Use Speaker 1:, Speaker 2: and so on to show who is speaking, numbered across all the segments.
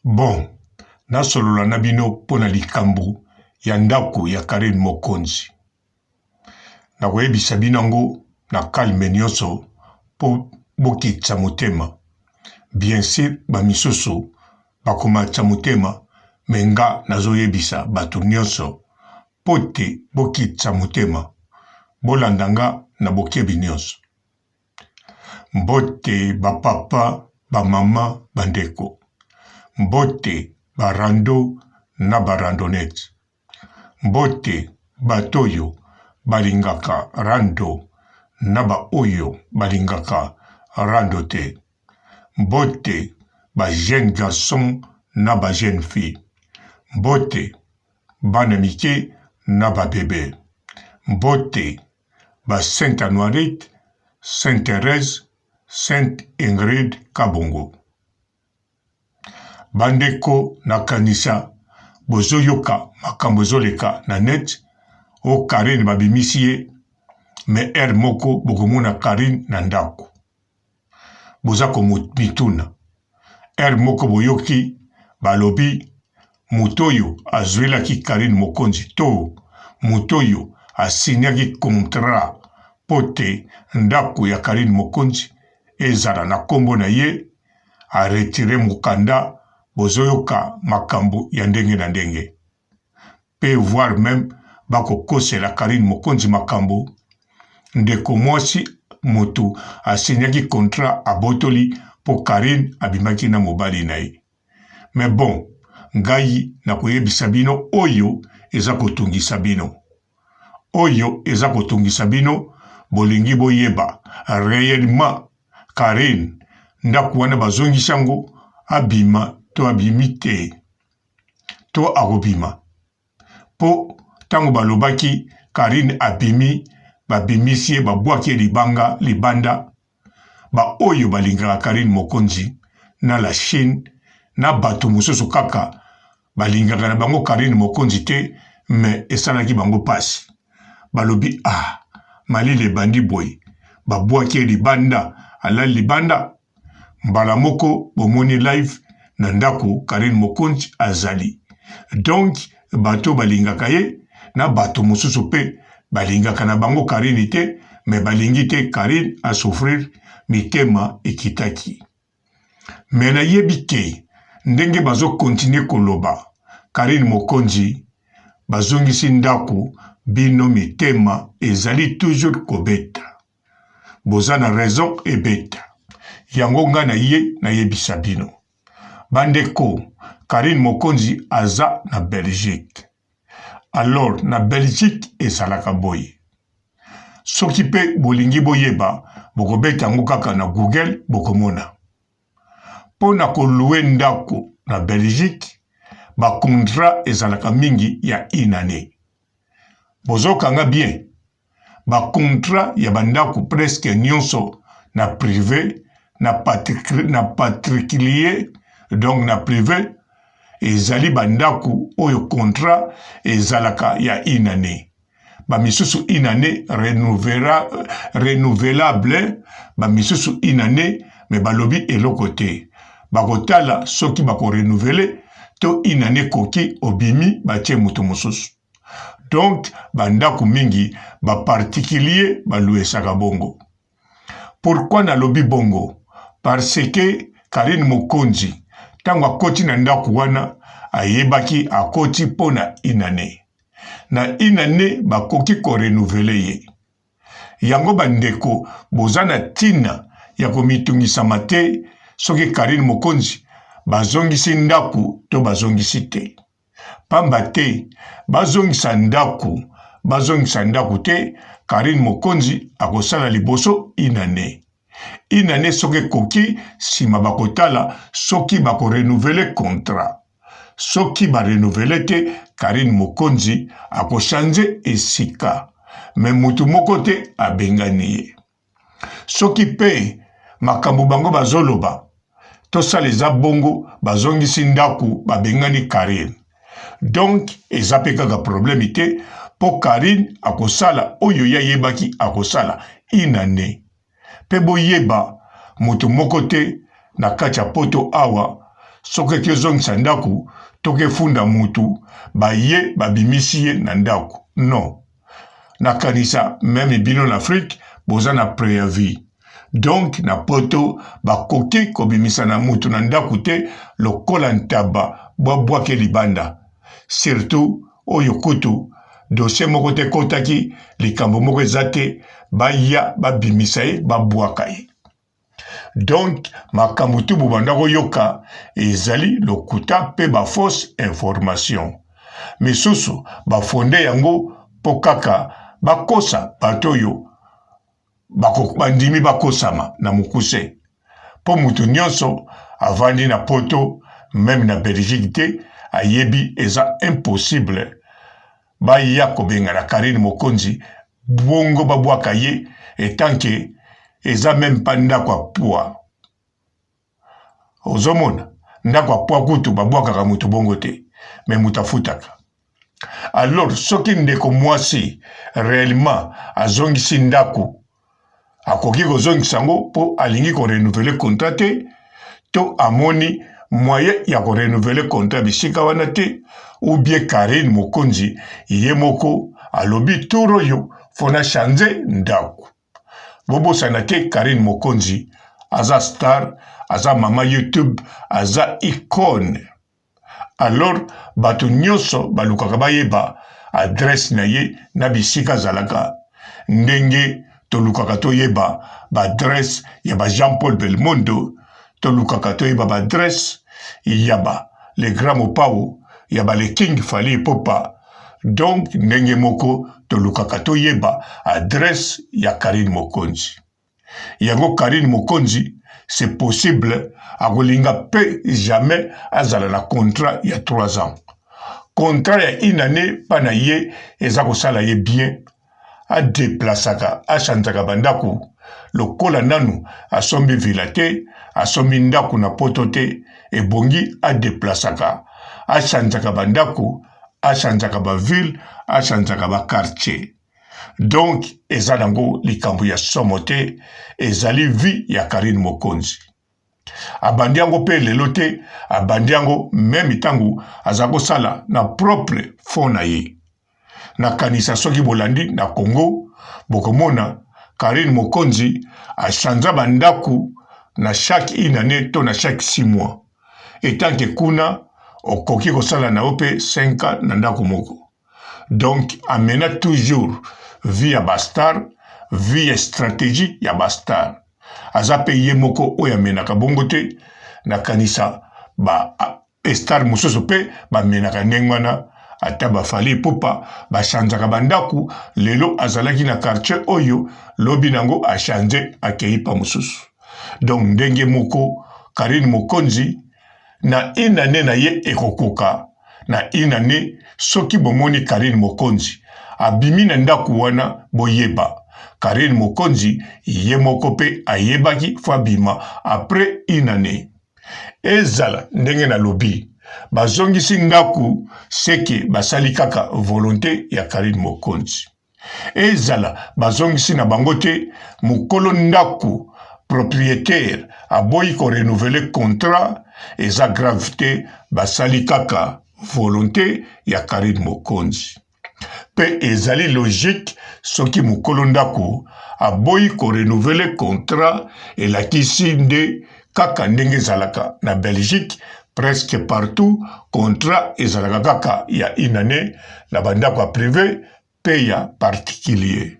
Speaker 1: Bon, nasolola na bino mpo na likambo ya ndako ya Carine Mokonzi. Nakoyebisa bino yango na calme nyonso mpo bokitisa motema. Bien sur ba misusu bakomatisa motema mais nga nazoyebisa bato nyonso mpo te bokitisa motema. Bolanda nga na bokebi nyonso. Mbote ba papa, ba mama, ba ndeko. Mbote ba rando na ba randonnette. Mbote bato oyo balingaka rando na ba oyo balingaka rando te. Mbote ba jeunes garçons na ba jeunes filles. Mbote bana mike na ba bebe. Mbote ba Sainte Anuarite, Sainte Therèse, Sainte Ingrid Kabongo. Bandeko nakanisa bozoyoka makambo ezoleka na net o Carine babimisi ye mais heure moko bokomona Carine na ndako. Boza komituna heure moko boyoki balobi moto oyo azuelaki Carine Mokonzi to moto oyo a signaki contrat mpo te ndako ya Carine Mokonzi ezala na kombo na ye a retirer mokanda bozoyoka makambo ya ndenge na ndenge pe voir meme bakokosela Carine Mokonzi makambo ndeko mwasi moto a signaki contrat abotoli mpo Carine abimaki na mobali na ye. Mais bon ngai nakoyebisa bino oyo eza kotungisa bino. Oyo eza kotungisa bino bolingi boyeba reellement Carine ndaku wana bazongisi yango abima to abimi te to akobima po tango balobaki Carine abimi babimisi ye babwaki ye libanga libanda ba oyo balingaka Carine Mokonzi na la Chine na batu mosusu kaka balingaka na bango Carine Mokonzi te mais esalaki bango pasi balobi ah malili ebandi boye babwaki ye libanda alali libanda mbala moko bomoni live na ndako Carine Mokonzi azali donc bato balingaka ye na bato mosusu pe balingaka na bango Carine te mais balingi te Carine a souffrir mitema ekitaki mais nayebi te ndenge bazo continuer koloba Carine Mokonzi bazongisi ndaku bino mitema ezali toujours kobeta boza na raison ebeta yango nga na ye nayebisa bino bandeko Carine Mokonzi aza na Belgique alors na Belgique ezalaka boye soki pe bolingi boyeba bokobeta yango kaka na Google bokomona mpo na ko louer ndako na Belgique ba contrat ezalaka mingi ya une année bozokanga bien ba contrat ya ba ndako presque nyonso na prive na, na particulier donc na prive ezali ba ndako oyo contrat ezalaka ya une année ba misusu une année renouvelable ba misusu une année mais balobi eloko te bakotala soki bako renouveler to une année ekoki obimi batie moto mosusu donc ba ndako mingi ba particulier baluesaka bongo pourquoi nalobi bongo parce que Carine Mokonzi ntango akoti na ndako wana ayebaki akoti mpo na une année na une année bakoki ko renouveler ye yango bandeko boza na ntina ya komitungisama te soki Carine Mokonzi bazongisi ndako to bazongisi te pamba te bazongisa ndako bazongisa ndako te Carine Mokonzi akosala liboso une année une année soki ekoki nsima bakotala soki bako renouveler contrat soki ba renouveler te Carine Mokonzi ako changer esika mais mutu moko te abengani ye soki pe makambo bango bazoloba tosala eza bongo bazongisi ndako babengani Carine donc eza pe kaka problème te po Carine akosala oyo ye ayebaki akosala une année pe boyeba moto moko te na kati ya poto awa. Soki ekezongisa ndako to kefunda mutu baye babimisi ye na ndako non. Nakanisa meme bino na Afrique boza na preavis donc na poto bakoki kobimisa na mutu na ndako te lokola ntaba bwabwake libanda surtout oyo kutu dossier moko te ekotaki likambo moko eza te baya babimisa ye babwaka ye. Donc makambo tu bobanda koyoka ezali lokuta mpe ba fausse information. Misusu bafonde yango mpo kaka bakosa bato oyo bandimi bakosama na mokuse. Mpo moto nyonso avandi na poto meme na Belgique te ayebi eza impossible baya kobengana Carine Mokonzi bongo babwaka ye etant que eza meme pas ndako ya poids. Ozomona ndako ya poids kutu babwakaka moto bongo te, mais moto afutaka. Alors soki ndeko mwasi reellement azongisi ndako akoki kozongisa yango mpo alingi ko renouveler contrat te to amoni moyen ya ko renouveler contrat bisika wana te ou bien Carine Mokonzi ye moko alobi tour oyo fo na change ndako. Bobosana te Carine Mokonzi aza star, aza mama YouTube, aza icone. Alors bato nyonso balukaka bayeba adresse na ye na bisika azalaka, ndenge tolukaka toyeba ba adresse ya ba Jean Paul Belmondo, tolukaka toyeba ba adresse ya ba le grand Mopao, ya ba le King Fally Ipupa. Donc ndenge moko tolukaka toyeba adresse ya Carine Mokonzi. Yango Carine Mokonzi c'est possible akolinga pe jamais azala na contrat ya 3 ans. Contrat ya une annee pa na ye eza kosala ye bien a deplasaka a changeaka ba ndaku lokola nanu asombi villa te asombi ndaku na poto te ebongi a deplasaka a changeaka ba ndaku a changeaka ba ville a changeaka ba quartier. Donc eza nango likambo ya somo te, ezali vie ya Carine Mokonzi. Abandi yango pe lelo te, abandi yango meme tango aza kosala na propre fond na ye. Nakanisa soki bolandi na Congo bokomona Carine Mokonzi a changea ba ndaku na chaque une annee to na chaque 6 mois. Etant que kuna okoki kosala na yo pe 5 ans na ndako moko. Donc amena toujours vie ya ba star, vie ya strategie ya ba star. Aza pe ye moko oyo amenaka bongo te, nakanisa ba star mosusu pe bamenaka ndenge wana, ata ba Fally Ipupa ba changeaka ba ndaku, lelo azalaki na quartier oyo, lobi nango a changer akeyi pa mosusu. Donc ndenge moko Carine Mokonzi na une annee na ye ekokoka na une annee soki bomoni Carine Mokonzi abimi na ndaku wana boyeba Carine Mokonzi ye moko pe ayebaki faut abima après une annee ezala ndenge nalobi bazongisi ndaku seke basali kaka volonte ya Carine Mokonzi. Ezala bazongisi na bango te, mokolo ndaku, proprietaire, aboyi ko renouveler contrat, eza grave te, basali kaka volonte ya Carine Mokonzi. Pe ezali logique soki mokolo ndaku aboyi ko renouveler contrat, elakisi nde kaka ndenge ezalaka na Belgique, presque partout contrat ezalaka kaka ya une annee na ba ndako ya prive pe ya particulier.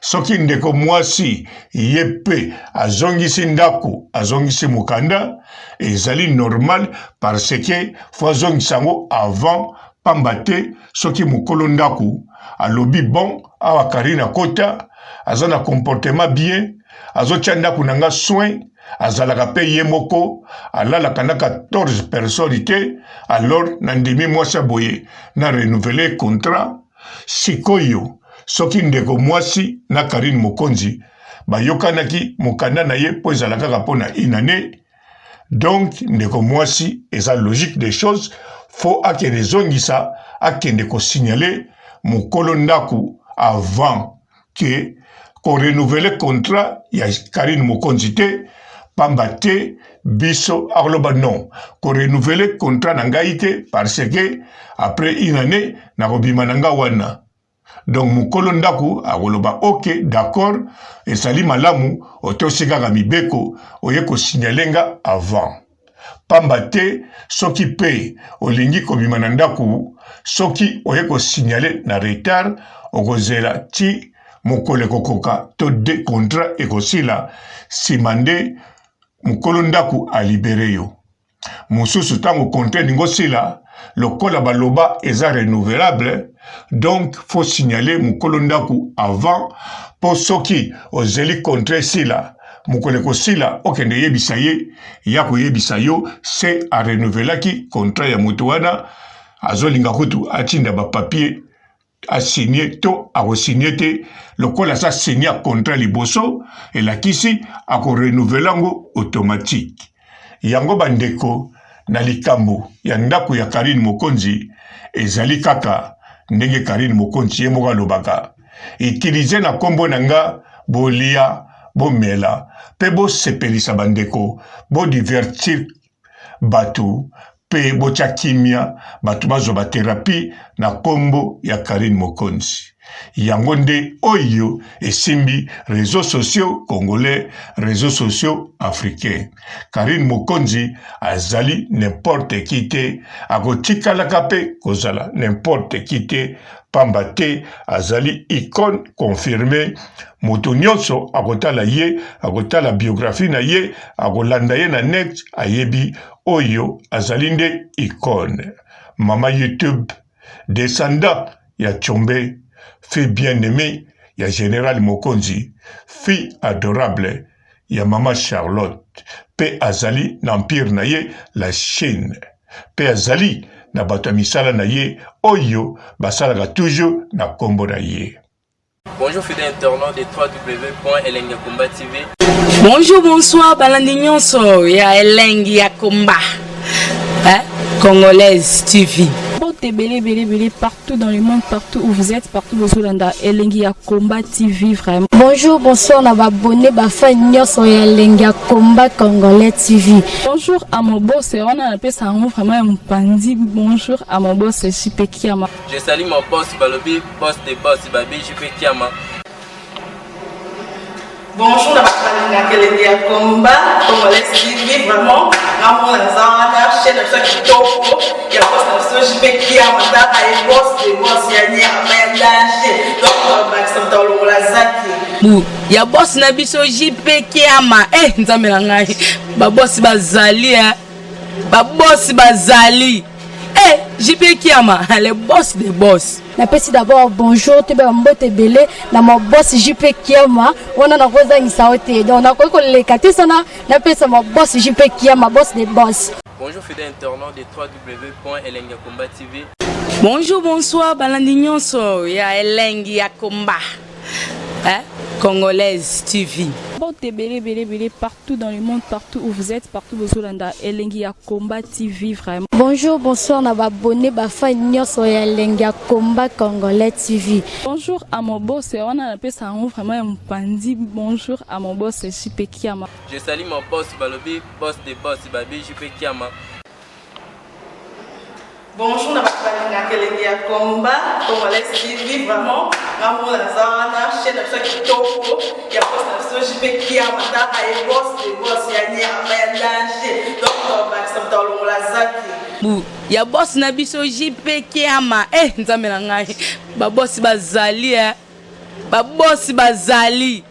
Speaker 1: Soki ndeko mwasi ye pe azongisi ndako, azongisi mokanda, ezali normal parce que faut azongisa yango avant, pamba te soki mokolo ndako alobi bon awa Carine akota aza na comportement bien, azotia ndako na nga soin, azalaka pe ye moko, alalaka na 14 personnes te, alors nandimi mwasi ya boye na renouveler contrat. Sikoyo soki ndeko mwasi na Carine Mokonzi bayokanaki mokanda na ye po ezala kaka po na une annee, donc ndeko mwasi eza logique des choses faut akende zongisa, akende ko signaler mokolo ndaku avant que ko renouveler contrat ya Carine Mokonzi te. Pamba te biso akoloba non ko renouveler contrat na ngai te parce que après une année nakobima na nga wana. Donc mokolo ndako akoloba ok d'accord ezali malamu otosi kaka mibeko oye ko signaler nga avant. Pamba te soki pe olingi kobima na ndako soki oye ko signaler na retard okozela ti mokolo ekokoka to de contrat ekosila sima nde mokolo ndako a libere yo. Mosusu tango contrat elingi osila lokola baloba eza renouvelable donc faut signaler mokolo ndako avant po soki ozeli contrat esila mokolo ekosila okende yebisa ye ya koyebisa yo se a renouvelaki contrat ya moto wana azolinga kutu atinda ba papier a signe to akosigne te lokola aza signe ya contrat liboso elakisi ako renouveler yango automatique yango bandeko na likambo ya ndako ya Carine Mokonzi ezali kaka ndenge Carine Mokonzi ye moko alobaka utilize na kombo na nga bolia bomela pe bosepelisa bandeko bodivertir bato pe botya kimia bato bazwa ba therapie na kombo ya Carine Mokonzi. Yango nde oyo esimbi reseaux sociaux congolais, reseaux sociaux africains. Carine Mokonzi azali n'importe qui te, akotikalaka pe kozala n'importe qui te, pamba te azali icone confirmee. Moto nyonso akotala ye, akotala biographie na ye, akolanda ye na net, ayebi oyo azali nde icone. Mama YouTube, descendant ya Tshombe, fille bien-aimee ya General Mokonzi, fille adorable ya mama Charlotte, pe azali na empire na ye la Chine, pe azali na bato ya misala na ye oyo basalaka toujours na kombo na ye.
Speaker 2: Bonjour fidèles internautes de www.elengiyakomba TV.
Speaker 3: Bonjour, bonsoir, balandi nyonso ya Elengi ya Komba. Hein? Congolaise TV.
Speaker 4: Mbote ebele ebele ebele partout dans le monde, partout où vous êtes, partout bozolanda Elengi ya Combat TV vraiment.
Speaker 5: Bonjour, bonsoir na ba abonnés, ba fans nyonso ya Elengi ya Combat Congolais TV.
Speaker 4: Bonjour à mon boss, wana napesa yango vraiment ya mopanzi. Bonjour à mon boss JP Kiama.
Speaker 2: Je salue mon boss balobi boss de boss babi JP Kiama.
Speaker 6: Bonjour na bato balingaka elengi ya combat congolais TV vraiment ngamona naza wana chaîne na biso ya kitoko ya boss na biso JP Kiama tala ye boss de boss ya nyama ya danger donc bakisa moto alongola zaki
Speaker 3: bu ya boss na biso JP Kiama eh nzambe na ngai ba boss bazali eh ba boss bazali eh JP Kiama le boss de boss.
Speaker 5: Napesi d'abord bonjour toyeba ba mbote ebele na ma boss JP Kiama wana nakozangisa yo te donc nakoki koleka te sana napesa ma boss JP Kiama boss de boss.
Speaker 2: Bonjour fidèle internaute de www.elengiyakomba TV.
Speaker 3: Bonjour, bonsoir, balandi nyonso ya Elengi ya Komba. Hein? Congolaise TV.
Speaker 4: Mbote ebele ebele ebele partout dans le monde, partout où vous êtes, partout bozolanda Elengi ya Combat TV vraiment.
Speaker 5: Bonjour, bonsoir na ba abonnés, ba fans nyonso ya Elengi ya Combat Congolais TV.
Speaker 4: Bonjour à mon boss, wana napesa yango vraiment ya mopanzi. Bonjour à mon boss JP Kiama.
Speaker 2: Je salue mon boss balobi boss de boss babi JP Kiama.
Speaker 6: Bonjour na bato balingaka elengi ya combat congolais TV vraiment ngamona naza wana chaîne na biso ya kitoko ya boss na biso JP Kiama tala ye boss de boss ya nyama ya danger donc bakisa moto alongola zaki
Speaker 3: bu ya boss na biso JP Kiama eh nzambe na ngai ba boss bazali eh ba boss bazali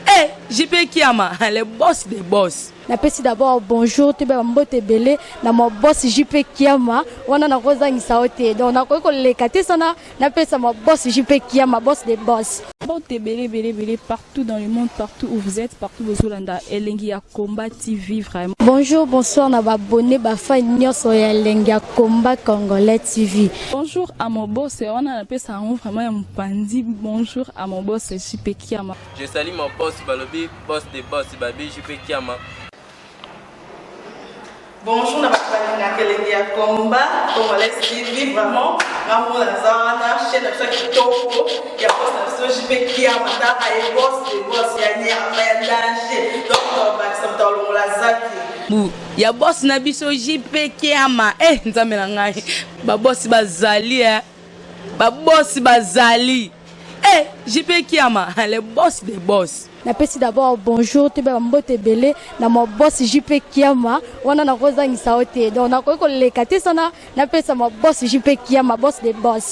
Speaker 3: eh JP Kiama le boss de boss.
Speaker 5: Napesi d'abord bonjour toyeba ba mbote ebele na ma boss JP Kiama wana nakozangisa yo te donc nakoki koleka te sana napesa ma boss JP Kiama boss de boss.
Speaker 4: Mbote ebele ebele ebele partout dans le monde, partout où vous êtes, partout bozolanda Elengi ya Combat TV vraiment.
Speaker 5: Bonjour, bonsoir na ba abonnés, ba fans nyonso ya Elengi ya Combat Congolais TV.
Speaker 4: Bonjour à mon boss, wana napesa yango vraiment ya mopanzi. Bonjour à mon boss JP Kiama.
Speaker 2: Je salue mon boss balobi boss de boss babi JP Kiama.
Speaker 6: Bonjour na bato balingaka elengi ya combat congolais TV, vraiment nga moko naza wana, chaîne na biso ya kitoko ya boss na biso JP Kiama, taka ye boss de boss ya nyama ya danger, donc bakisa moto alongola zaki
Speaker 3: Bu ya boss na biso JP Kiama. Eh, nzambe na ngai, babosi bazali, eh. Babosi bazali, eh, JP Kiama, le boss des boss.
Speaker 5: Napesi d'abord bonjour, toyeba bambote ebele na ma boss JP Kiama. Wana nakozangisa yo te, donc nakoki koleka te sana napesa ma boss JP Kiama, boss de boss.